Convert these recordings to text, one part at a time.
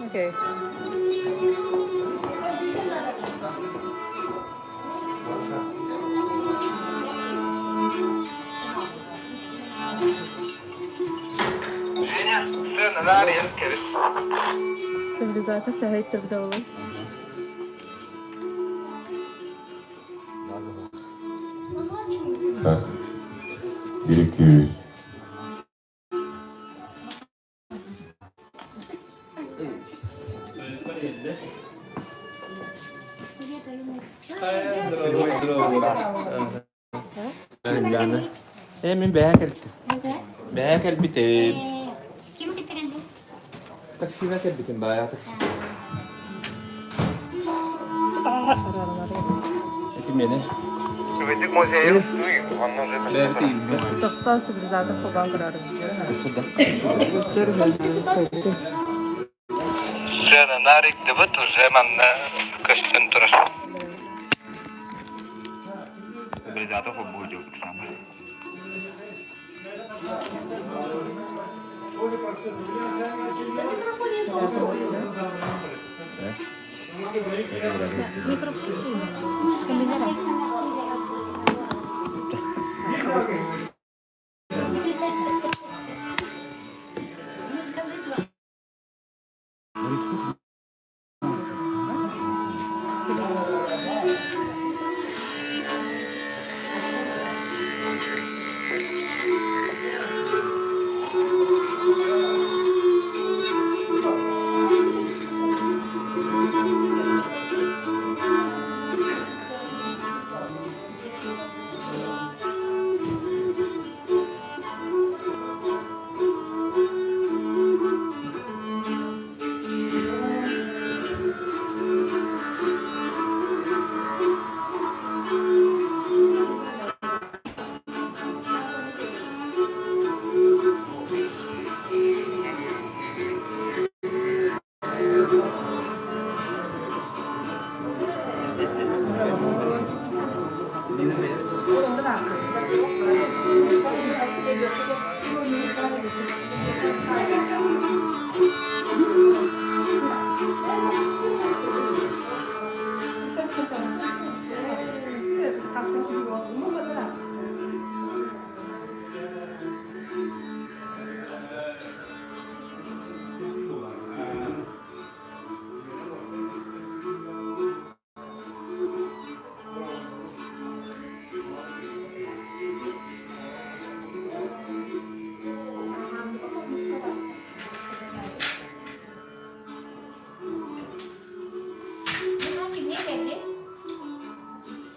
Окей. Стабилизатор тэһэйт да буолан. Раз, bir, iki, üç. Ээ мин бэйэ кэлтим. Бэйэ кэлбитим. Ким кэллэ? Таксига кэлбитим баайа такси. Эти мени. Тохтоо стабилизатор холбоон көрөрүм. Сыананаар игдибит уже манна көстөн турар. Бригада холбуу дьылбыт саама.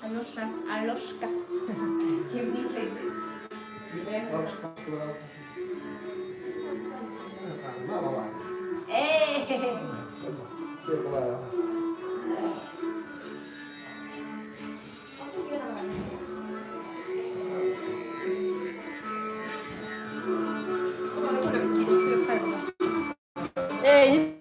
Алеша, Алешка. Эй,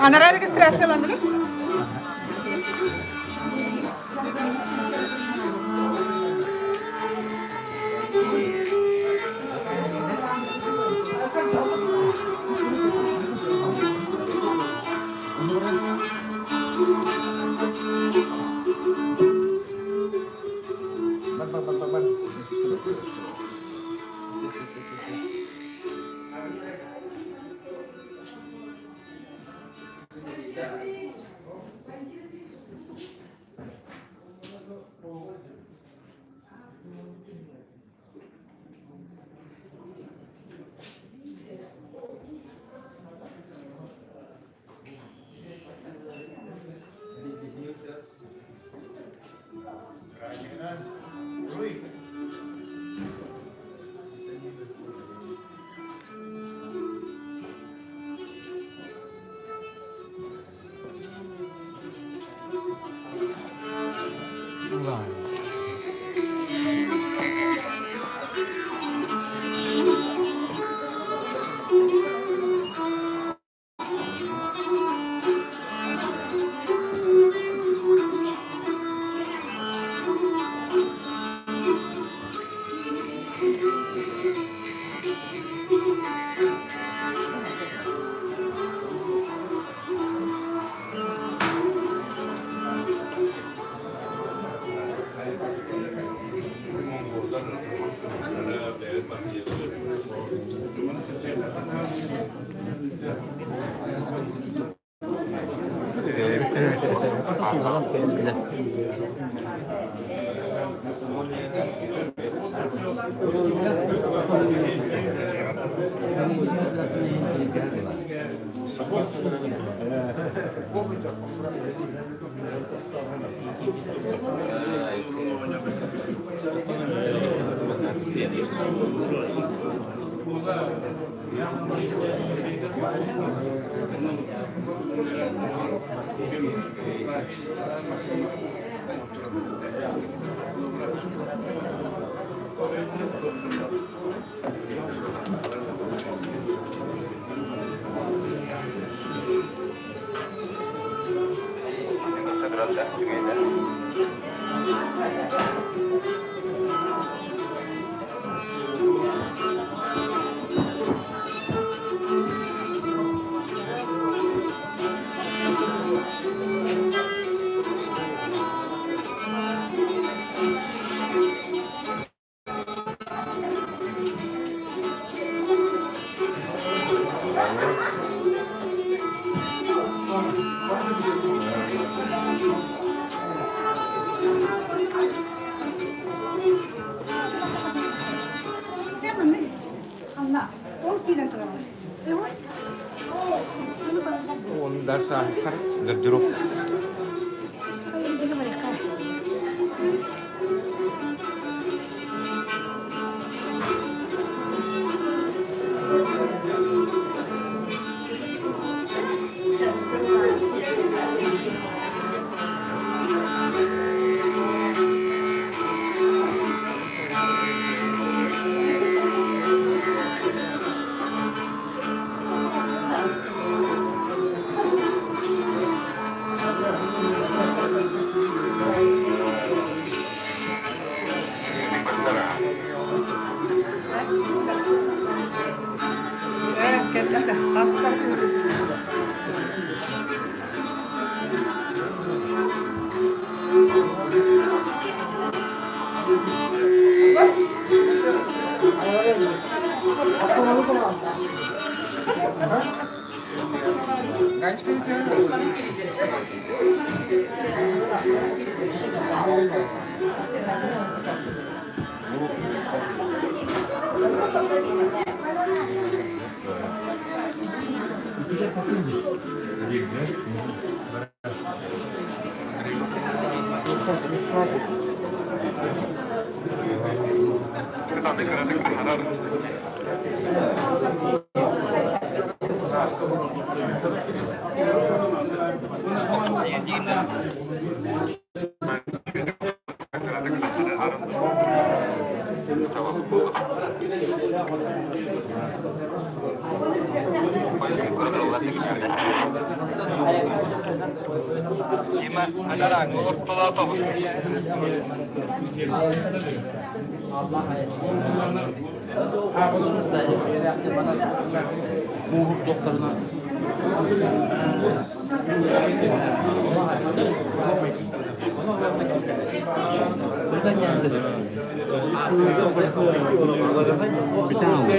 Анара регистрацияландыбыт? Гардероб.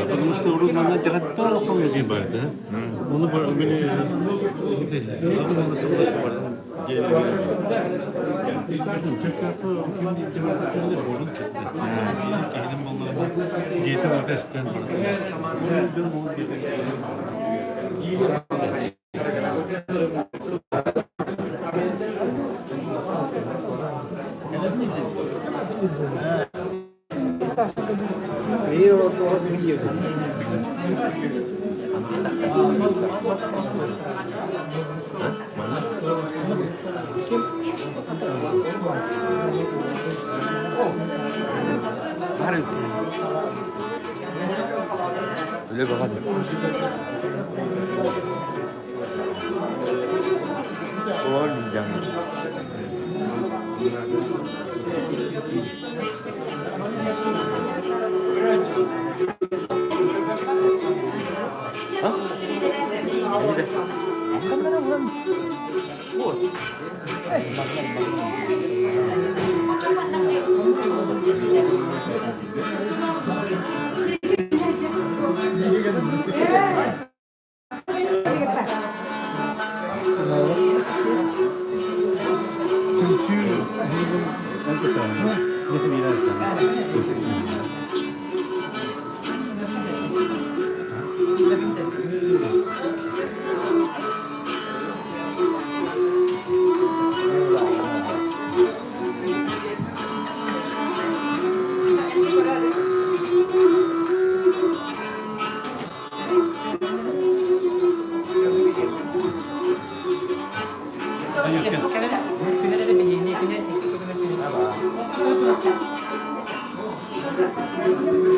Потому что Үлэ баҕа.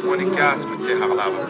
12 ааспыт хаҕалаабыт.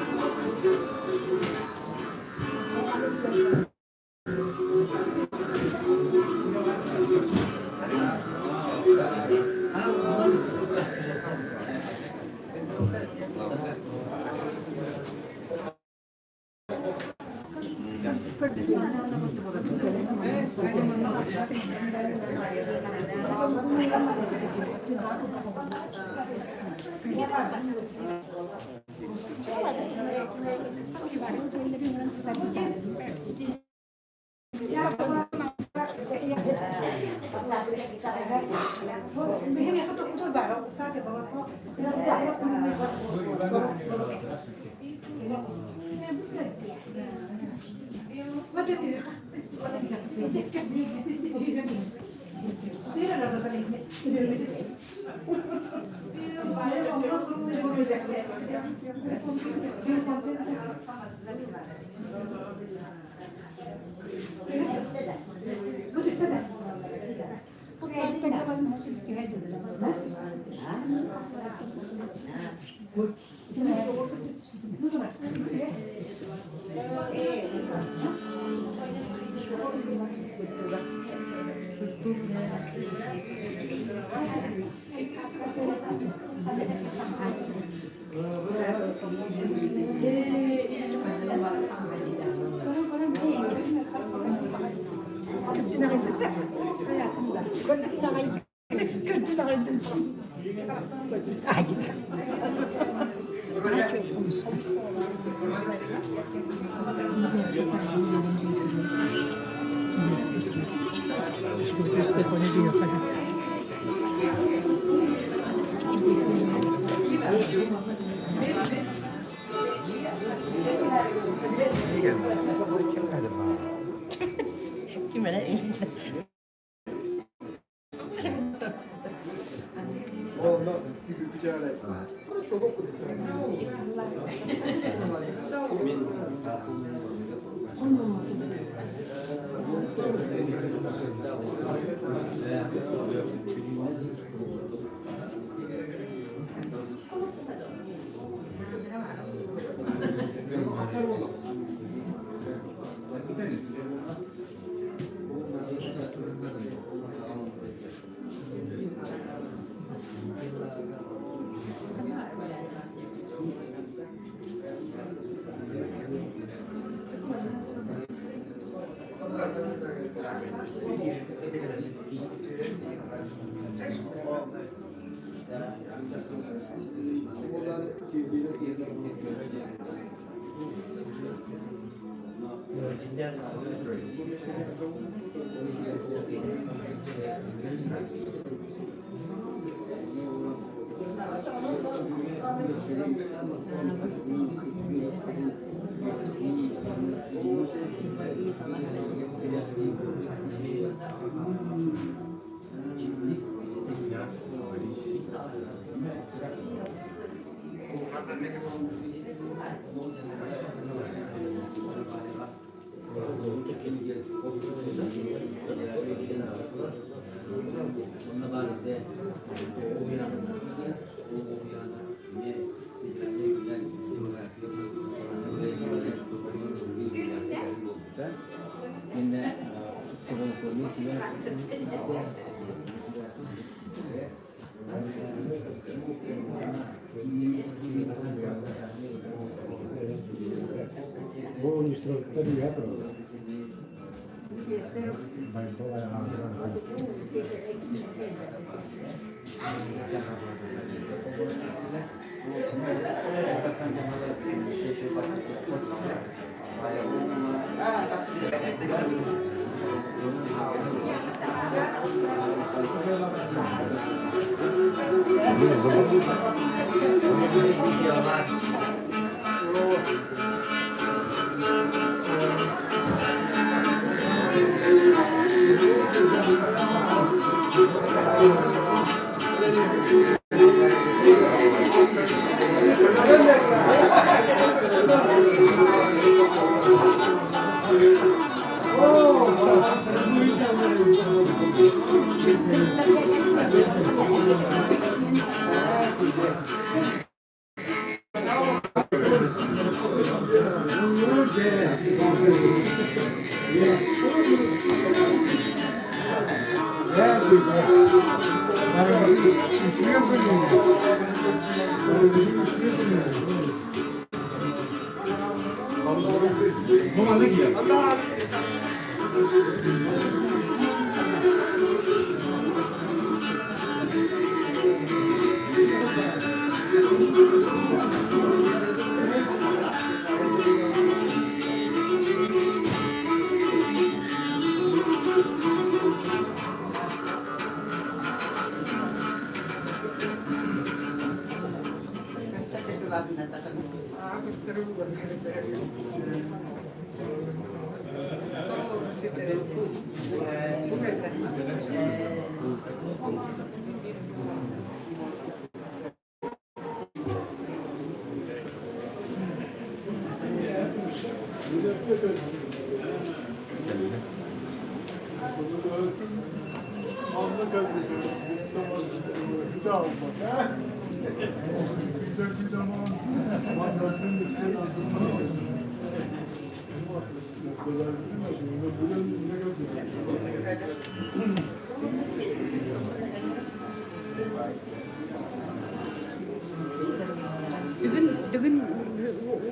Бүгүн бүгүн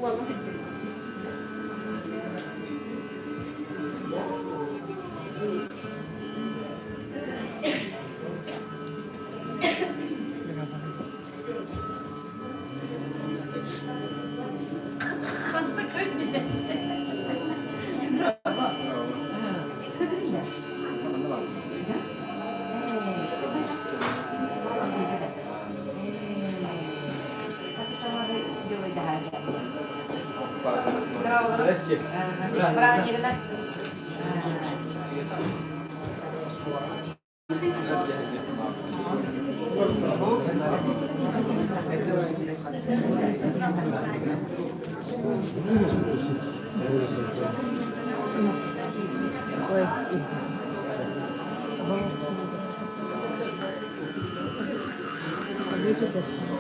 уолу Здрасте.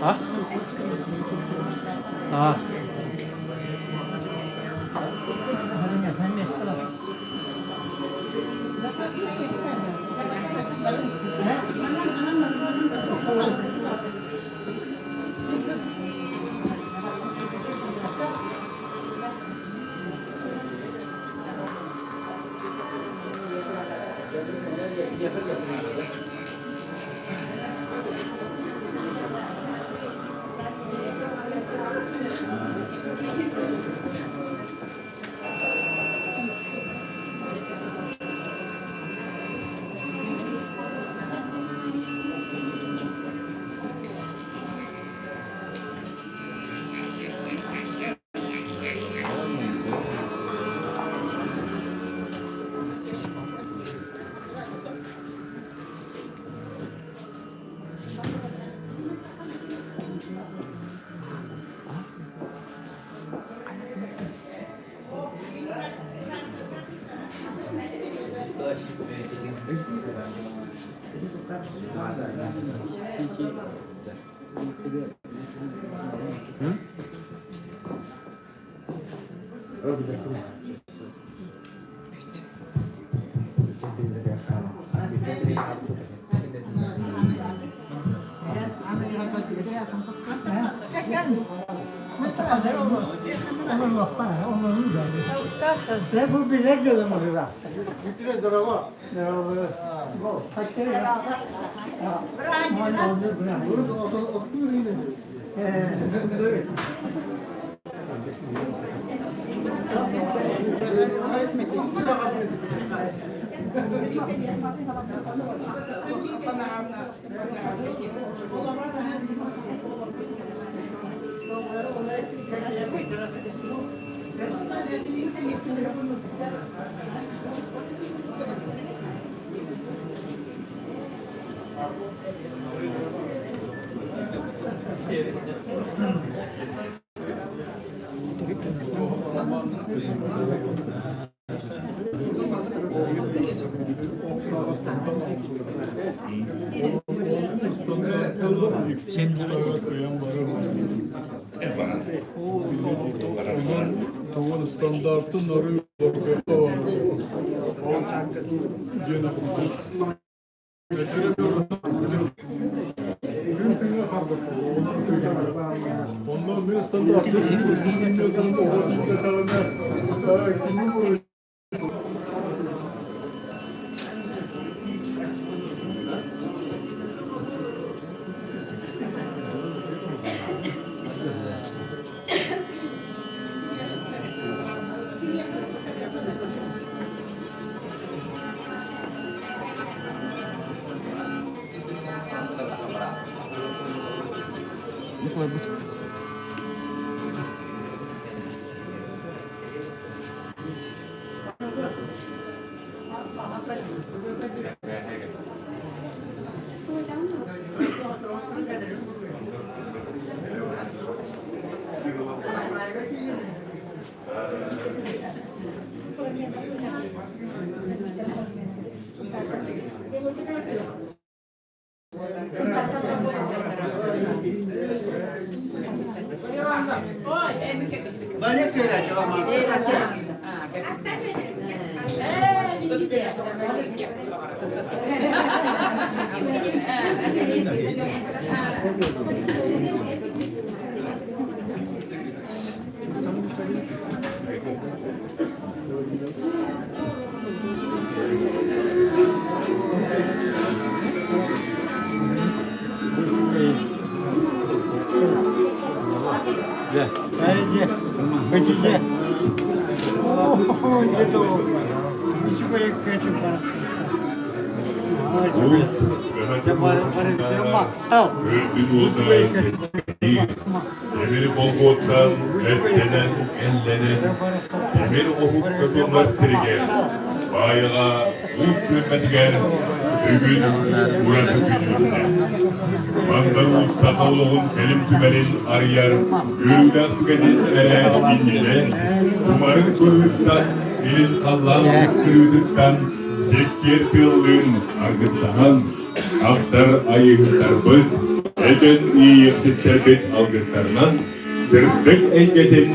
А? А. Бу билэр дьонум быһыылаах. Уус кыһатын муостата үрдүн уота сэттэһии, тимир болгуоттан эттэнэн эллэнэн, тимир оһукка тыллар сиригэр, баайаҕа уус түөлбэтигэр бүгүн ураты күн үүннэ. Мандар Уус саха олоҕун кэлим түмэлин арыйар үөрүүлээх түгэнин эрэ иннинэ тумарык быһыыттан илин халлаан кырыытыттан сиккиэр тыаллыын аргыстаһан ахтар айыыһыттарбыт этэн иэйиэхситтэрбит алгыстарынан сырдык эйгэтин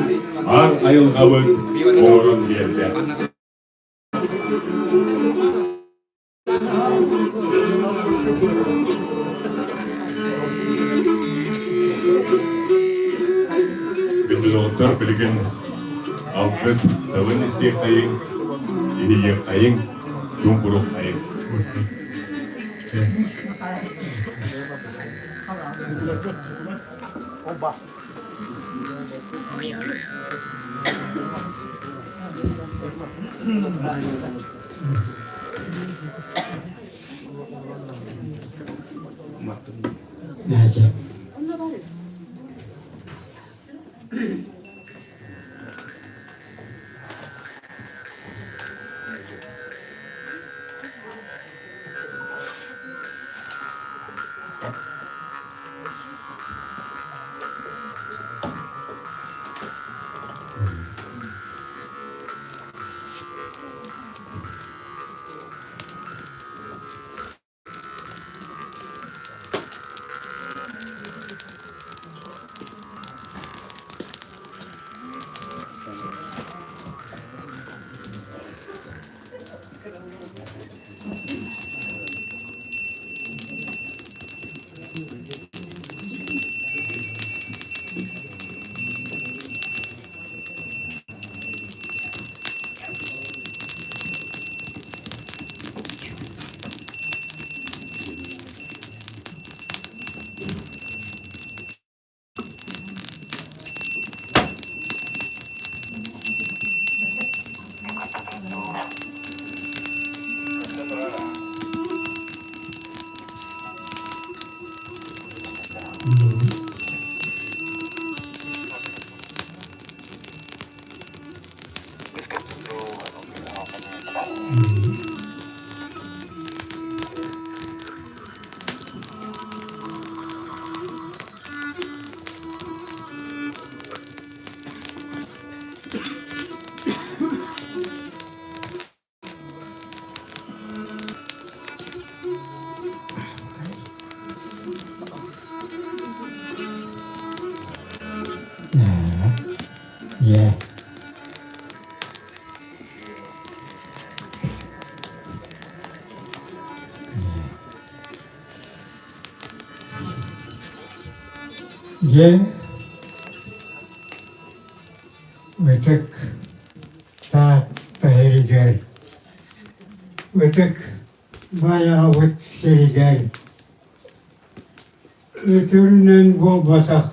аар айылҕабыт оҥорон биэрдэ. Күндү билигин алгыс тылын истиэххэйиҥ, иһийиэххэйиҥ, чуумпуруоххайыҥ. Yeah. Дьэ, ытык Таатта сиригэр, ытык Байаҕабыт сиригэр үтүрүнэн буолбатах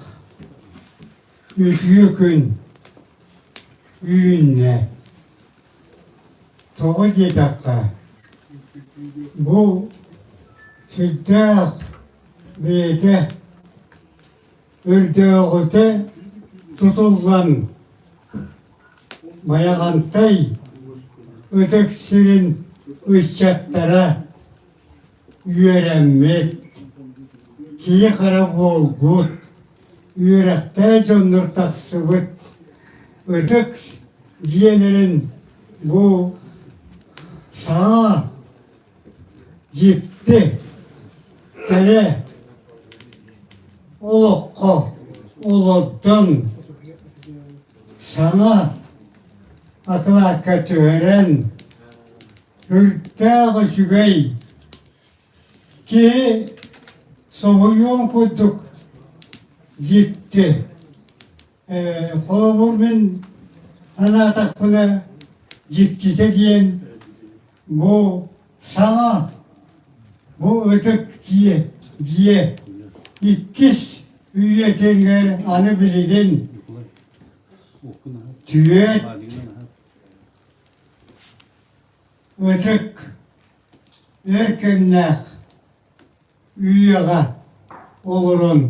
үтүө күн үүннэ. Тоҕо диэтэххэ, бу сүрдээх бэйэтэ Өрдөөҕүтэ тутуллан Байаҕантай ытык сирин ыччаттара үөрэммит, киһи-хара буолбут, үөрэхтээх дьоннор тахсыбыт ытык дьиэлэрин бу саа Дьикти, кэрэ олоххо олордон, саҥа акылаакка түһэрэн, үрдээх үчүгэй киһи соһуйуон курдук дьикти. Холобур, мин санаатахпына, дьиктитэ диэн Бу саҥа, бу ытык дьиэ, дьиэ иккис үйэтигэр аны билигин түөрт ытык өр кэмнээх үйэҕэ олорон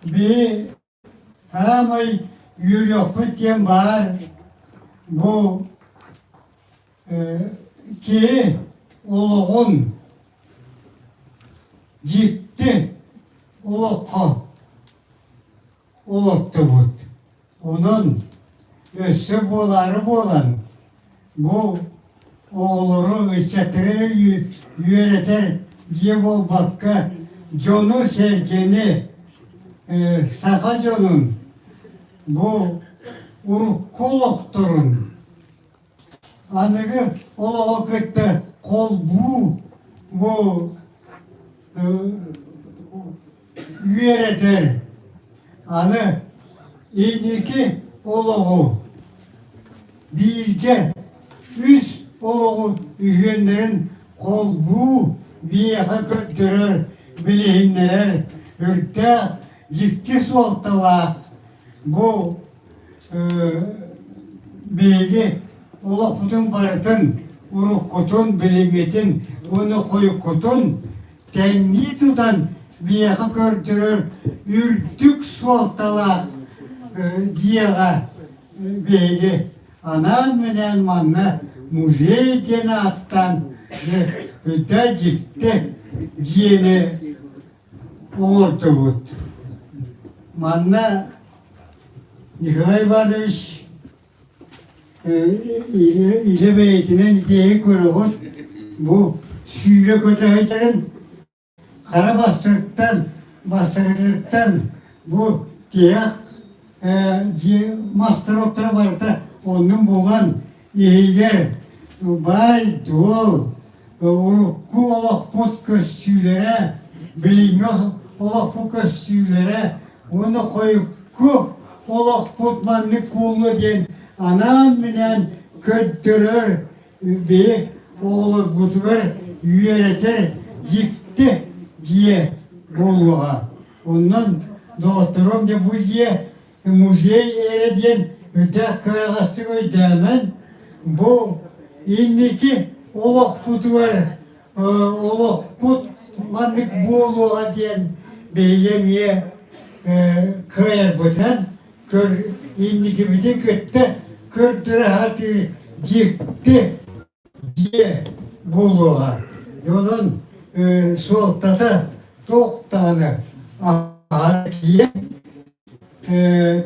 би Саамай үөрүөхпүт диэн баар бу киһи олоҕун дьикти олоххо олоттубут. Онон өссө буолаары буолан бу оҕолору, ыччаттары үөрэтэр дьиэ буолбакка, дьону-сэргэни, саха дьонун бу урукку олохторун аныгы олоҕу кытта холбуу бу үөрэтэр аны инники олоҕу бииргэ үс олоҕу үһүөннэрин холбуу биһиэхэ көрдөрөр, билиһиннэрэр үрдээх дьикти суолталаах бу биһиги олохпутун барытын уруккутун, билиҥҥитин уонна хойуккутун тэҥнии тутан биһиэхэ көрдөрөр үрдүк суолталаах дьиэҕэ биһиги анаан-минээн манна музей диэн ааттаан үрдэ дьикти дьиэни оҥордубут. Манна Николай Иванович илэ бэйэтинэн итиэһи көрөҕүт бу сүүрэ көтө сылдьарын хара бастырыттан бастырытыттан бу тиһэх дьиэ мастар оттора барыта оннун булан иһигэр баай-дуол урукку олохпут көстүүлэрэ билиҥҥи олохпут көстүүлэрэ уонна хойукку олохпут маннык буолуо диэн анаан-минээн көрдөрөр биһи оҕолорбутугар үөрэтэр дьикти дьиэ буолуоҕа. Онон доҕотторум дьэ бу дьиэ музей эрэ диэн үрдээх кыараҕастык өйдөөмөн бу инники олохпутугар олохпут маннык буолуоҕа диэн. биһиги эмиэ кыайарбытынан көр инникибитин кытта көрдөрө сатыыр дьикти дьиэ буолуоҕа. Онон суолтата туох даҕаны аһара киэҥ.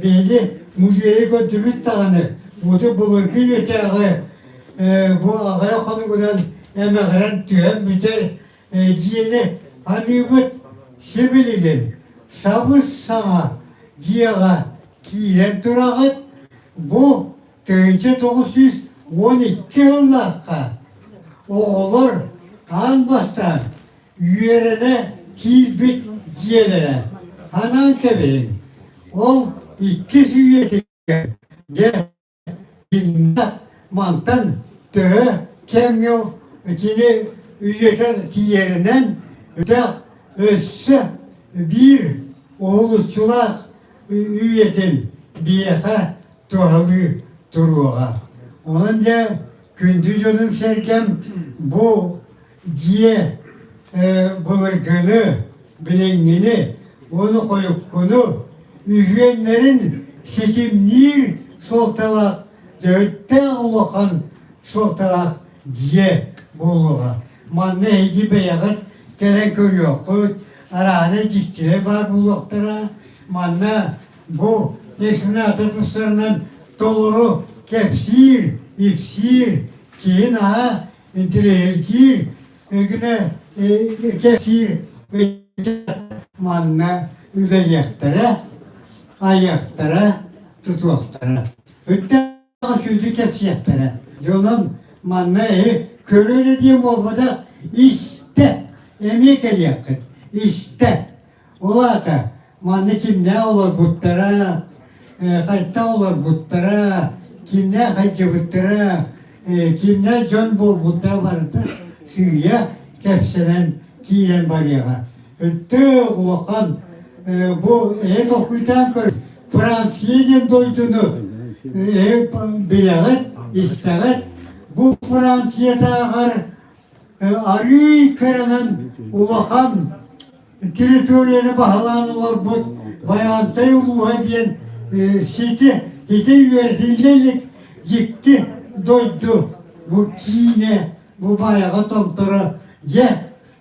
Биһиги музейы көрдүбүт даҕаны, ути былыргы үйэтээҕи бу аҕыйах хонугунан эмэҕирэн түһэн бүтэр дьиэни аныыбыт сибилигин сабыс-саҥа дьиэҕэ киирэн тураҕыт. Бу 1912 сыллаахха оҕолор аан бастаан үөрэнэ киирбит дьиэлэрэ. Анаан кэбиһиҥ, ол иккис үйэтигэр дьэ Иннэ мантан төһө кэмҥэ кини үйэтэ тиийэринэн өтөх өссө биир уһулуччулаах үйэтин биһиэхэ туһалыы туруоҕа. Онон дьэ күндү дьонум-сэргэм бу дьиэ былыргыны, билиҥҥини уонна хойуккуну үһүөннэрин ситимниир суолталаах төрүттээх улахан суолталаах дьиэ буолуоҕа. Манна эһиги бэйэҕит кэлэн көрүөххүт, арааһынай дьиктилэр баар буолуохтара. Манна бу экспоната тустарынан толору кэпсиир, ипсиир, киһи наһаа интэриэһиргиир гына кэпсиир манна үлэлиэхтэрэ, айыахтара, тутуохтара. Үттээх сүүтү кэпсиэхтэрэ. Дьонон манна эһи көрөр диэн буолбатах, истэ эмиэ кэлиэххит, истэ. Ол аата манна кимнээх олорбуттара, хайта олорбуттара, кимнээх хайдьыбыттара, кимнээх дьон буолбуттара барыта сыыйа кэпсэнэн киирэн барыаҕа. Өттө улахан бу эһи толкуйдаан көр Франция диэн дойдуну эһи билэҕит, истэҕит. Бу Франциятааҕар арыый кыранан улахан территорияны баһылаан олорбут Байаҕантай улууһа диэн сити ити үөрэтиллэ илик дьикти дойду бу киинэ бу Баайаҕа томторо дьэ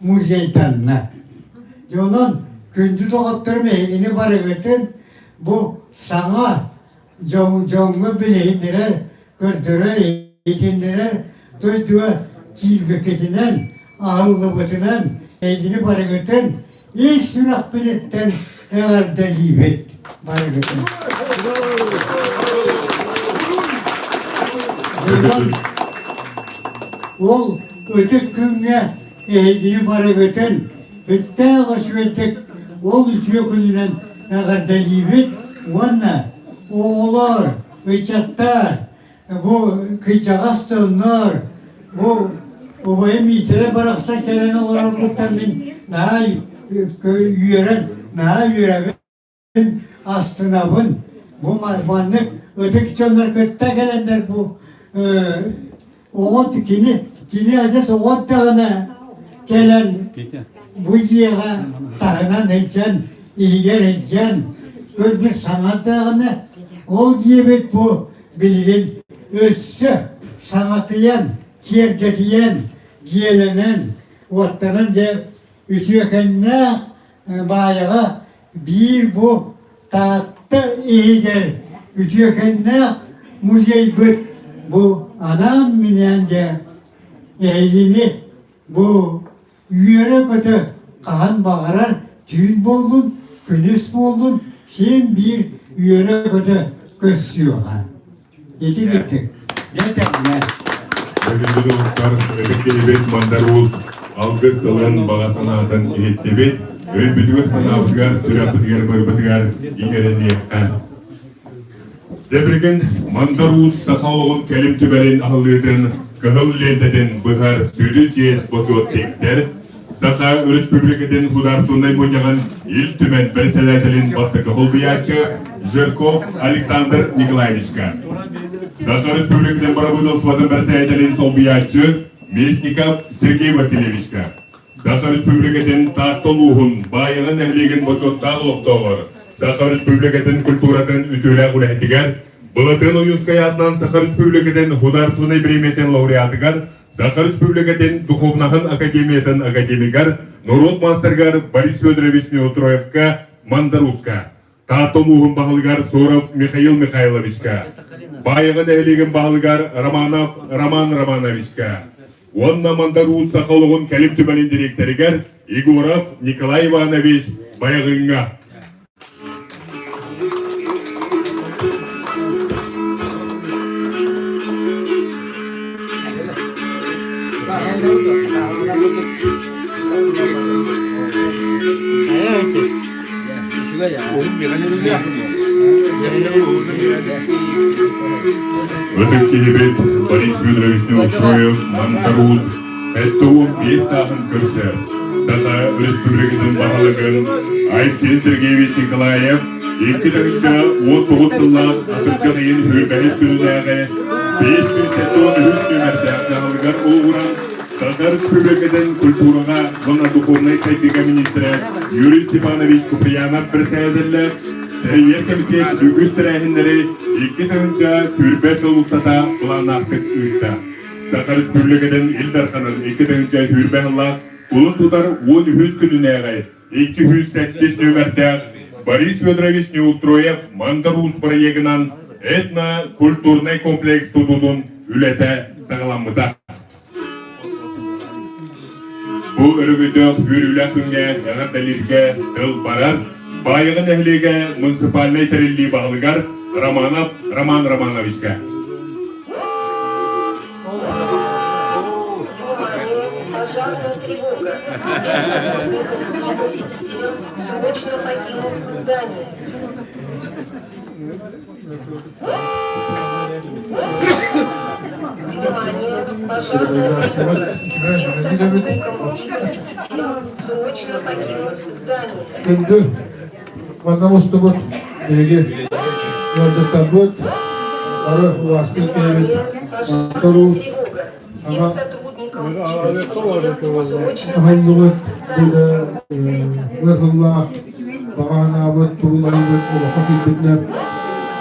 музейданна. Дьэ онон күндү доҕотторум эһигини барыгытын бу саҥа дьоҥҥо билиһиннэрэр, көрдөрөр, иһитиннэрэр дойдуга киирбиккитинэн, аһыллыбытынан эйгини барыгытын ис сүрэхпититтэн эҕэрдэлиибит барыгытын. Ол ытык күҥҥэ эһигини барыгытын үттээх үчүгэйдик ол үтүө күнүнэн эҕэрдэлиибит уонна оҕолор, ыччаттар, бу кыдьаҕас дьоннор, бу убайым Миитэрэ барахсан кэлэн олорорбуттан мин наһаа үөрэн, наһаа үөрэбин. Астынабын. Бу маннык ытык дьоннор кытта кэлэннэр бу оҕо кини кини адьас оҕо даҕаны кэлэн бу дьиэҕэ таһынан сылдьан иһигэр сылдьан көрбүт саҥа даҕаны ол дьиэбит бу билигин өссө саҥатыйан киэргэтийэн дьиэлэнэн уоттанан дьэ үтүөкэннээх Баайаҕа биир бу Таатта иһигэр үтүөкэннээх музейбыт бу анаан-минээн дьэ эһигини бу үөрэ-көтө хаһан баҕарар түүн буоллун, күнүс буоллун син биир үөрэ-көтө көрсүөҕэ. Ити курдук. Дьэ тэҥҥэ. Бүгүҥҥү доҕоттор, ытык киһибит Мандар Уус алгыс тылын баҕа санаатын иһиттибит, өйбүтүгэр-санаабытыгар, сүрэхпитигэр барбытыгар иҥэриниэххэ. Дьэ билигин Мандар Уус саха олоҕун кэлим түмэлин аһыллыытын кыһыл лиэнтэтин быһар сүдү чиэс бочуот тиксэр Саха Өрөспүүбүлүкэтин Судаарыстыбаннай Мунньаҕын Ил Түмэн бэрэссэдээтэлин бастакы солбуйааччы Жирков Александр Николаевичка, Саха Өрөспүүбүлүкэтин Бырабыыталыстыбатын бэрэссэдээтэлин солбуйааччы Местников Сергей Васильевичка, Саха Республикатын Таатта улууһун Баайаҕа нэһилиэгин бочуоттаах олохтооҕор, Саха Республикатын культуратын үтүөлээх үлэһитигэр, Былатыан Ойуунскай аатынан Саха Республикатын художественнай бириэмийэтин лауреатыгар, Саха Республикатын Духовнаһын Академиятын академигар, норуот маастарыгар Борис Федорович Неустроевка, Мандаруска, Таатта улууһун баһылыгар Соров Михаил Михайловичка, Баайаҕа нэһилиэгин баһылыгар Романов Роман Романовичка уонна Мандар Уус саха олоҕун кэлим түмэлин дириэктэригэр Егоров Николай Иванович Байаҕыҥҥа. Ытык киһибит Борис Федорович Неустроев Мандар-Уус 75 сааһын көрсөр. Саха Республикатын баһылыгын Айсен Сергеевич Николаев 2019 сыллаах атырдьах ыйын сүүрбэһис күнүнээҕи 573 нүөмэрдээх дьаһалыгар олоҕуран Саха Республикатын культураҕа уонна духовнай сайдыыга министрэ Юрий Степанович Куприянов председателлээх тэрийэр кэмитиэт үгүс тэрээһиннэри 2020 сыл устата былааннаахтык ыытта. Саха Республикатын Ил Дарханын 2020 сыллаах кулун тутар 13 күнүнээҕи 208 нүөмэрдээх Борис Федорович Неустроев Мандар Уус бырайыагынан этно-культурнай комплекс тутуутун үлэтэ саҕаламмыта. Бу өрөгөйдөөх үөрүүлээх күҥҥэ эҕэрдэлииргэ тыл барар Баайаҕа нэһилиэгэ муниципальнай тэриллии баһылыгар Романов Роман Романовичка. Пожарная тревога. Всем сотрудникам и посетителям срочно покинуть здание. Внимание! Пожарная тревога. Всем сотрудникам и посетителям срочно покинуть здание. Күндү манна мустубут биһиги ыалдьыттарбыт бары убаастыыр киһибит Торуус Всем сотрудникам и посетителям срочно аһыллыбыт покинуть бу здание. да ыар тыллаах баҕанаабыт туруулаһыыбыт олоххо киирбитинэн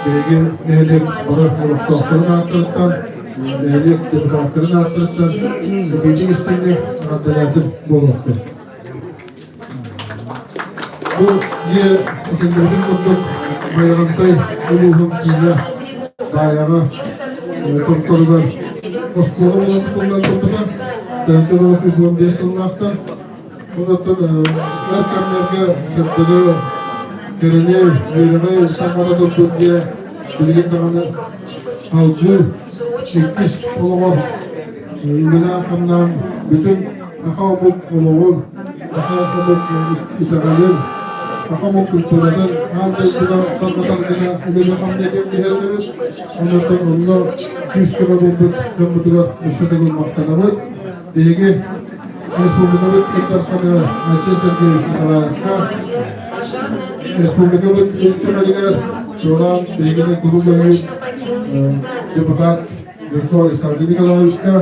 биһиги нэһилиэк бары олохтоохторун ааттарыттан нэһилиэк депутаттарын ааттарыттан сибиитик истиҥник эҕэрдэлээтим буолуохтун. Бу дьиэ этиллибитин курдук Байаҕантай улууһун киинэ Баайаҕа томторугар оскуола буолан тутуллан турбута. 1915 сыллаахтан Онтон өр кэмнэргэ сырдыгы, кэрэни, үөрэҕи таҥара турбут дьиэ билигин даҕаны алгыы иккис олоҕор үлэлээн-хамнаан бүтүн саха омук олоҕун, саха омук итэҕэлин, саха омук культуратын аан дойдуга тарҕатар гына үлэлии-хамныы иһэринэбит. Онтон онно күүс-көмө буолбут дьоммутугар өссө төгүл махтанабыт. Биһиги республикабыт Ил Дархана Айсен Сергеевич Николаевка, республикабыт Ил Түмэлигэр чуолаан биһигини куруук өйүүр депутат Жирков Александр Николаевичка,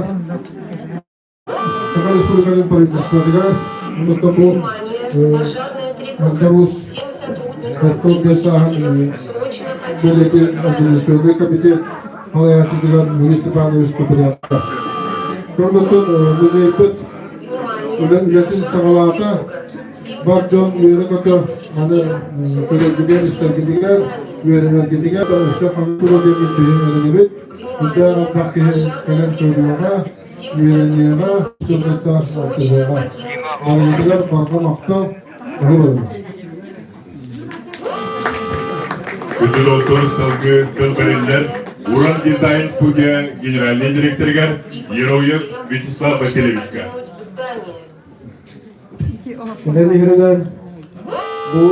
Саха Республикатын правительствотыгар, онтон бу Мандар Уус Горком сааһын бэлиэти Организационный комитет салайааччытыгар Юрий Степанович Куприянов. Онтон музейбыт үлэтин саҕалаата. Бар дьон үөрэ-көтө аны көрөргүтүгэр, истэргитигэр, үөрэнэргитигэр өссө ханнык туруо диэммит биһиги эрэнэбит. Үрдээх элбэх киһи кэлэн көрүөҕэ, үөрэниэҕэ, сырдыктаах алтыһыаҕа. Барыбытыгар барҕа махтал, баһылык. Күндү салгыы тыл бэриллэр Уран дизайн студия генеральный директорыгар Ероев Вячеслав Васильевичка. Кэлэн иһэринэн бу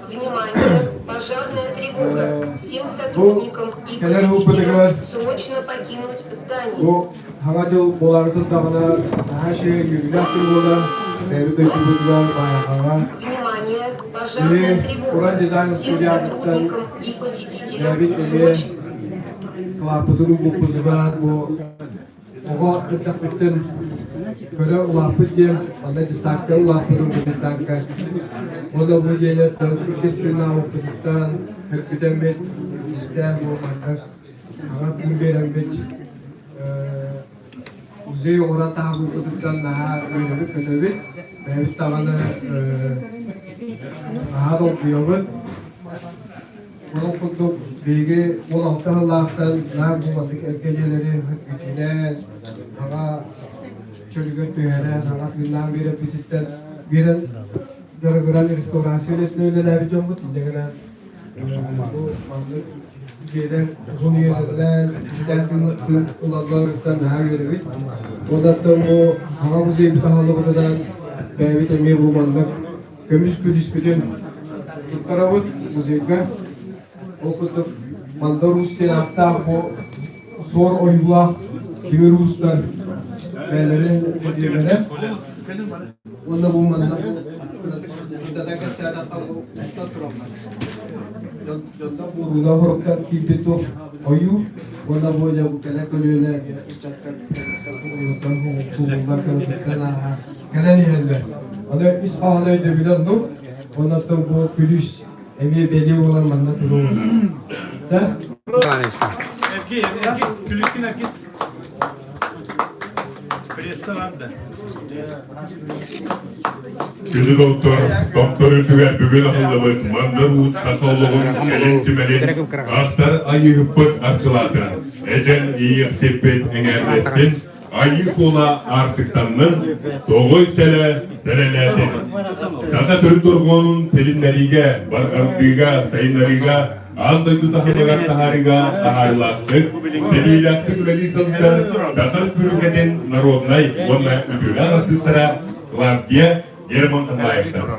Внимание! Пожарная тревога! Всем бу сотрудникам и кэлэр посетителям ылбытыгар срочно покинуть здание. бу Саҥа дьыл буолаары турдаҕына наһаа үчүгэй үөрүүлээх күн буолар. Бэйэбит дойдубутугар Баайаҕаҕа Внимание! Пожарная Уран тревога! дизайн Всем студиятыттан сотрудникам и посетителям бэйэбит эмиэ срочно кылааппытын угуппутугар бу Оҕо эрдэхпиттэн көрө улааппыт диэн, манна десантка улааппытым бу десантка. Уонна бу дьиэни иккис тыыннаабыппытыттан хөргүтэммит, истээн бу маннык аҕа тыын биэрэммит музей оҥорон таһаарбыппытыттан наһаа үөрэбит-көтөбүт. Бэйэбит даҕаны наһаа долгуйабыт. Ол курдук биһиги 16 сыллаахтан наар бу маннык эргэ дьиэлэри бүтүнэн, аҕа чөлүгэр түһэрэн, аҕа тыыннаан биэрэппититтэн биэрэн дьарыгыран реставрация үлэтинэн үлэлээбит дьоммут. Инньэ гынан бу маннык дьиэлэр уһун үйэлэринэн истээн тыын ылалларыттан наһаа үөрэбит. Уоннаттан бу аҕа музейбыт аһыллыбытынан бэйэбит эмиэ бу маннык көмүс күлүүспүтүн туттарабыт музейга. Ол курдук Мандар Уус диэн ааттаах бу суор ойуулаах тимир уустар бэйэлэрин бэлиэлэрэ. Уонна бу манна кырдата кэпсээтэххэ бу устан тураллар. Дьонтон буоруулаах хоруктан киирбит туох ойуу уонна бу дьэ бу кэлэ көлүөнэ ыччаттар тууллар кылытыттан ааһа кэлэн иһэллэр. Аны ис хоһооно өйдөбүлэ оннук. Оннуттан бу күлүүс эмиэ бэлиэ буолан манна туруо. Да? Эрги, эрги, күлүскүн эрги. Пресса бар да. Күнү доктор, доктор үрдүгэр бүгүн аһыллыбыт Мандар Уус саха олоҕун кэлин түмэлин ахтар айыыһыппыт арчылаата. Эдьэн иэйиэхсиппит эҥээрдэстин, Айыы суола аартыктаннын, тоҕой сэлэ сэлэлээтин. Саха төрүт дорҕоонун тилиннэриигэ, барҕардыыга, сайыннарыыга, аан дойду таһымыгар таһаарыыга таһаарыылаахтык, сэниилээхтик үлэлии сылдьар Саха Өрөспүүбүлүкэтин народнай уонна үтүөлээх артыыстара Клавдия Герман Хатылаевтар.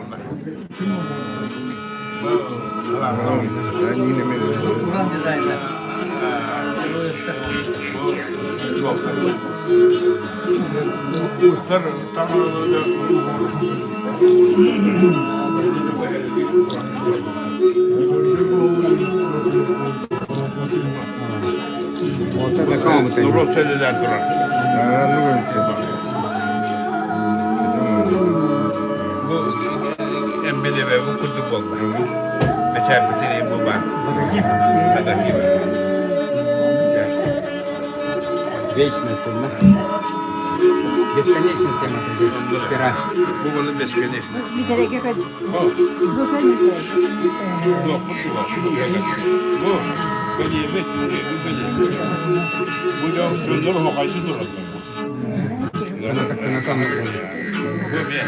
Бу эмбилиэбэ бу курдук буолла. Бэчээппитин бу баар. Логотип. Логотип. Вечность, да? Бесконечность тема спираль. Бу буолла бесконечность. Бу бэлиэбит, бу бэлиэбит. Бу дьоннор хохайсы тураллар. Бу бе.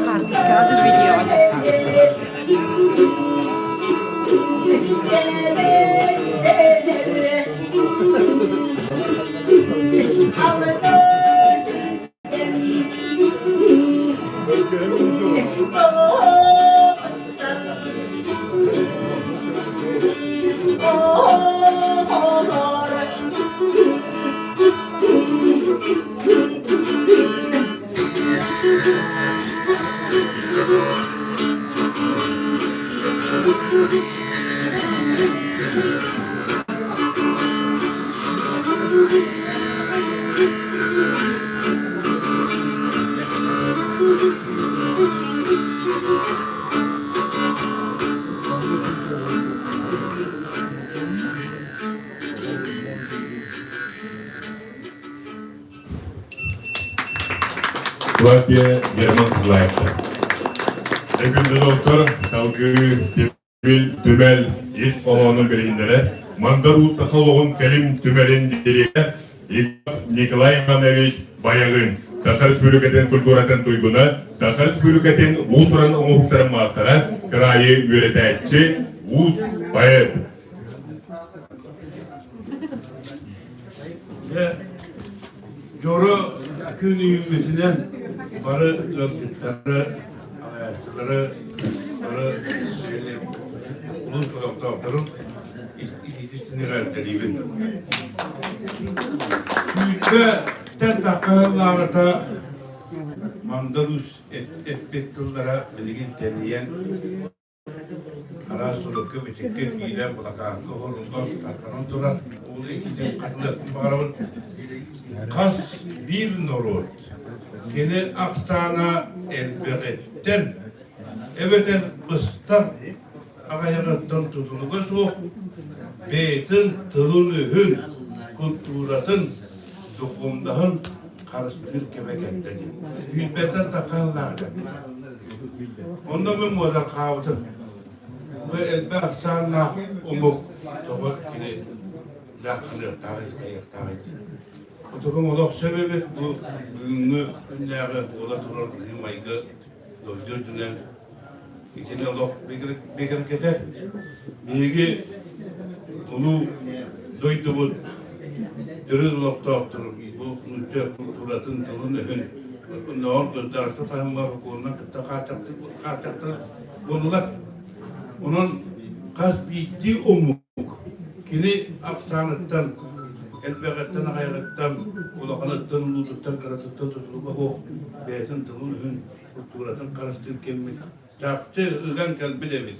Карточкаҕа түс видеоҕа. Латвия Герман Кузлаевтар. Күндү доктор, салгыы Тимир түмэл ис хоһоонун билиһиннэрэ Мандар Уус саха олоҕун кэлим түмэлин дириэктэрэ Николай Иванович Баягын, Саха Республикатын культуратын туйгуна, Саха Республикатын уус-уран оҥоһуктарын маастара, кыраайы үөрэтээччи, уус поэт. Дьоро күн үүммүтүнэн бары ыалдьыттары, салайааччылары, бары улуус олохтоохторун итиитистин эҕэрдэлиибин. Күүтбэттэн таххаһыллааҕыта Мандар Уус эппит тыллара билигин тэнийэн Араас сурукка-бичиккэ киирэн былакаакка оһоруллан тарҕанан турар ол ититин хатылыахпын баҕарабын. Хас биир норуот кини ахсаана элбэҕиттэн эбэтэр быстар аҕыйаҕыттан тутулуга суох бэйэтин тылын-өһүн, культуратын, духовноһын харыстыыр кэмэ кэллэ диэн. Күүрбэттэн таххаһыллаах эппитэ. Онно мин муодарҕаабытым. Бу элбэх ахсааннаах омук тоҕо кини дьаахханыахтааҕый, хайыахтааҕый диэн. Отогум олох сөп эбит бу бүгүҥҥү күннээҕи буола турар быһыы-майгы дойду үрдүнэн итини олох бигэргэтэр. Биһиги улуу дойдубут төрүт олохтоохторун бу нуучча культуратын тылын-өһүн оннооҕор государство таһымыгар сокуонунан кытта хааччахтар буоллулар. Онон хас биирдии омук кини ахсааныттан, элбэҕиттэн, аҕыйаҕыттан, улаханыттан, улуутуттан, кыратыттан тутулуга суох бэйэтин тылын-өһүн, культуратын харыстыыр кэммит чахчы ыган кэлбит эбит.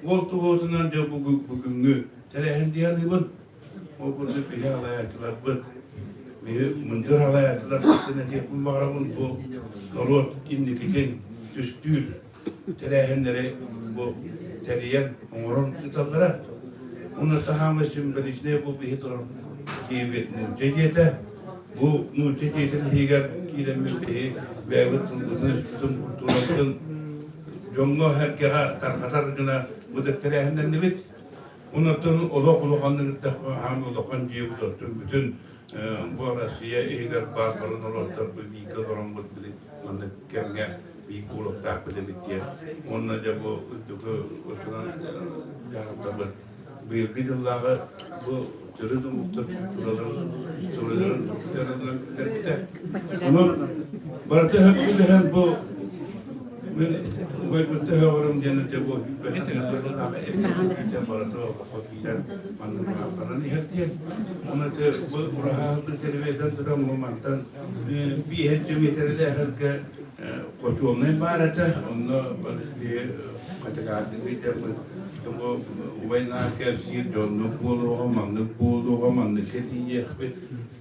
Ол туһуотунан дьэ бүгүҥҥү тэрээһин дии саныыбын. Ол курдук биһи алайааччыларбыт, биһи мындыр алайааччылар этиэхпин баҕарабын бу норуот инникитин түстүүр тэрээһиннэри бу тэрийэн оҥорон ыыталлара. Уонна таһаамы символичнай бу биһи турар киһибит нуучча дьиэтэ. Бу нуучча дьиэтин иһигэр киирэммит биһи бэйэбит тылбытын-өспүтүн, культурабытын дьоҥҥо-сэргэҕэ тарҕатар гына бу да тэрээһиннэннибит. Онтон олох улаханнык хаан улахан дьиэбит оттон бүтүн бу Россия иһигэр баар бары норуоттар бииргэ олороммут били маннык кэмҥэ биир куолуктаахпыт эбит диэн. Уонна дьэ бу үрдүкү очунан дьаһалтабыт быйылгы дьыллааҕы бу төрүт омуктар культураларын историяларын биллэрбитэ. Онон барыта сөп бу Мин убайбытта өҕөрүм диэн этэ бу барыта окко киирэн маннык хаалларан иһэр диэн. Оны те бу ураһаалды тербетен туран бу мантан биэһэнчэ миэтэрэлээхэргэ хочуолунай баар этэ. Онно хатыгаардыҥы бу убайнаах кэпсиир дьоннук буолуоҕа, маннык буолуоҕа, манныкка тиийиэхпит.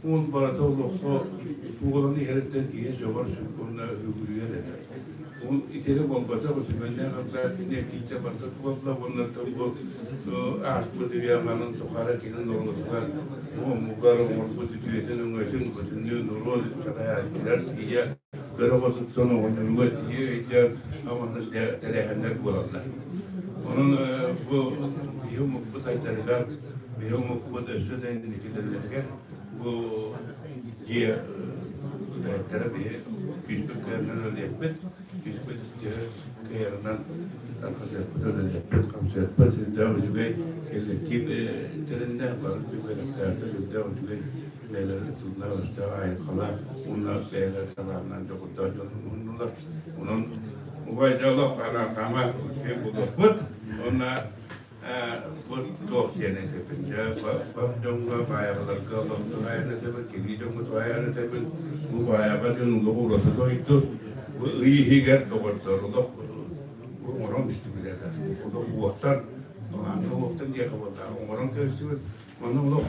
Уон барыта олоххо туолан иһэриттэн киһи сөҕөр сүргүнэ үгүрүйэр этэ. Ол итини буолбатах үтүмэннээх элбэх кини этиитэ барыта туолла уонна бу ааспыт үйэ тухары кини норуотугар омугар оҥорбут үтүөтүн өҥөтүн бүтүннүү норуот салайааччылар сыыйа кыра оҕотуттан оҕонньоругар тиийэ өйдөөн аманнык тэрээһиннэр буолаллар. Онон бу биһи омукпут айдарыгар, биһи омукпут өссө да инникилэригэр бу дьиэ үлэһиттэрэ биһи күүспүт кыайарынан үлэлиэхпит, күүспүт төһө кыайарынан тарҕатыахпыт, үлэлиэхпит, хамсыахпыт. Сүрдээх үчүгэй кэллэктиип тэриннэ, бары үөрэхтээхтэр сүрдээх үчүгэй бэйэлэрин тыллаах-өстөөх айылҕалаах уонна бэйэлэр талааннаах дьоҕурдаах дьон муһуннулар. Онон убай дьолох анаахама үчүгэй буолуохпут. Уонна бу туох диэн этэбин дьэ бар дьоҥҥо баайаҕаларга олох туһаайан этэбин кэлии дьоҥҥо туһаайан этэбин бу баайаҕа дьон олох ураты дойду бу ый иһигэр доҕордор олох бу оҥорон истибит этэ олох уоттан талааннаах уоттан диэхэ буоллаҕа оҥорон кэбистибит Манна олох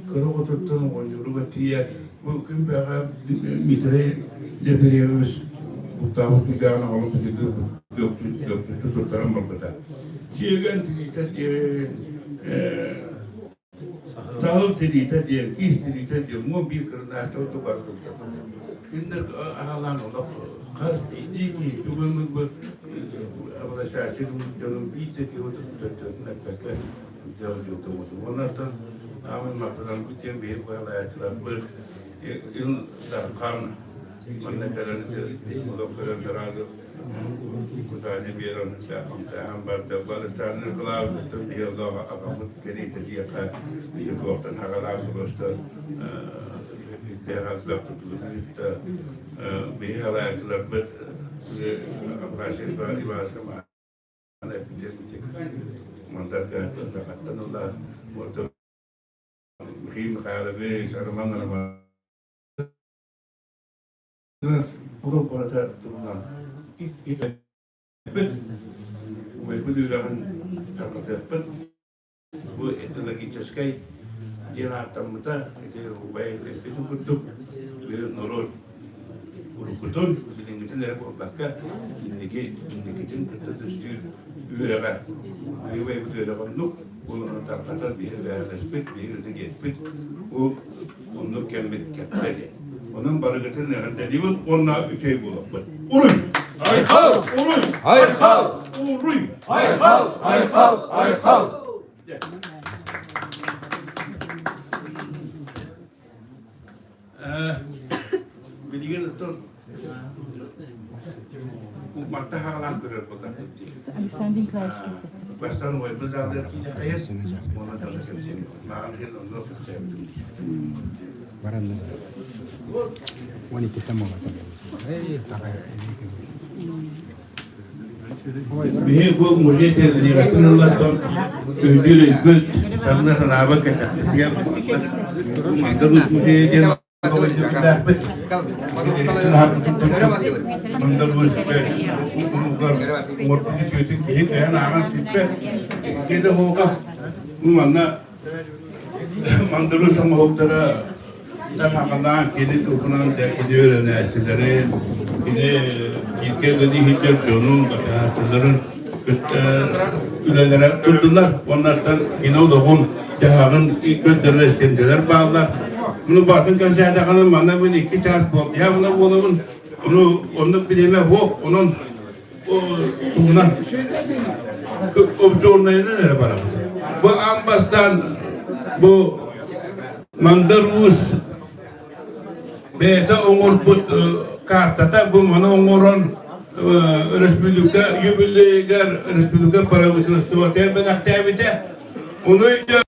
кыра оҕотуттан оҕонньоругар тиийэ бу күн бэҕэ Дмитрий Лебедевич бултаабыт түүлээҕин аҕалан дөксүччү туттаран барбыта. Сиэгэн тириитэ диэн, саһыл тириитэ диэн, киис тириитэ диэн 11 кырнааччы ордук бары сылдьар. Кинилэр аҕалаан олох хас биирдии киһи бүгүҥҥү обращающий дьонун биир да киһи төттөрүтүн эппэккэ Уоннартан аамай махтанарбыт диэн биһиги баһылайааччыларбыт Ил Дархан манна кэлэн олох көрөн тараады кутааны биэрэн хамсааһын барда. Балыстаанын кылаабытыттан биһи олох аҕабыт кэриэтэ диэххэ ити туохтан хагалаан просто ирдээх элбэх тутулук биһи халааччыларбыт Афанасий Иванович Михаил Михайлович, Роман Романович Бу этнологическай диэн ааттаммыта, ити убай эппитин курдук, норуот уруккутун, билиҥҥитин эрэ буолбакка, инники инникитин кытта түстүүр үөрэҕэ, үөрэҕэ үөрэҕэ оннук, ол ону тарҕатар биһи эбээһинэспит, биһи ытык ол оннук кэммит кэттэ диэн. Онон барыгытын эҕэрдэлиибин уонна үчүгэй буолуохпут. Уруй! Айхал! Уруй! Айхал! Уруй! Айхал! Айхал! Айхал! Билигин оттон манта хаалаан көрөр буоллахпыт дии. Александр Николаевич Бастаан убайбын заалыгар киирэ хайас, уонна дьоно кэпсиэм. Мааҕын иһин онно кэпсээбитим дии. Баран 12 молото. Эй, таҕай. Биһи бу музей тэриллиэҕиттэн ыллартан өйдүүр өйбүт, санна санаабыт кэтэхпитигэр Мандар Уус музейа диэн өйдөбүллээхпит. Мандар Уус улуугар оҥорбут үтүөтүн киһи кыайан ааҕан бүппэт. Икки да оһуоха бу манна Мандар Уус оҥоһуктара Таһаҕалаан кини туһунан да кини үөрэнээччилэрин, кини бииргэ үлэлии сылдьар дьонун, батыһааччыларын кытта үлэлэрэ турдулар. Уоннартан кини олоҕун, дьаһаҕын көрдөрөр истиэндэлэр бааллар. Муну баатын кэпсээтэҕинэ манна мин икки чаас буолбуйа буолабын. Ону оннук бириэмэ суох. Онон туһунан обзорнайынан эрэ барабыт. Бу аан бастаан бу Мандар Уус бэйэтэ оҥорбут картата бу маны оҥорон өрөспүүбүлүкэ юбилейыгар республика правительствотыгар бэлэхтээбитэ. Ону өйдөөн.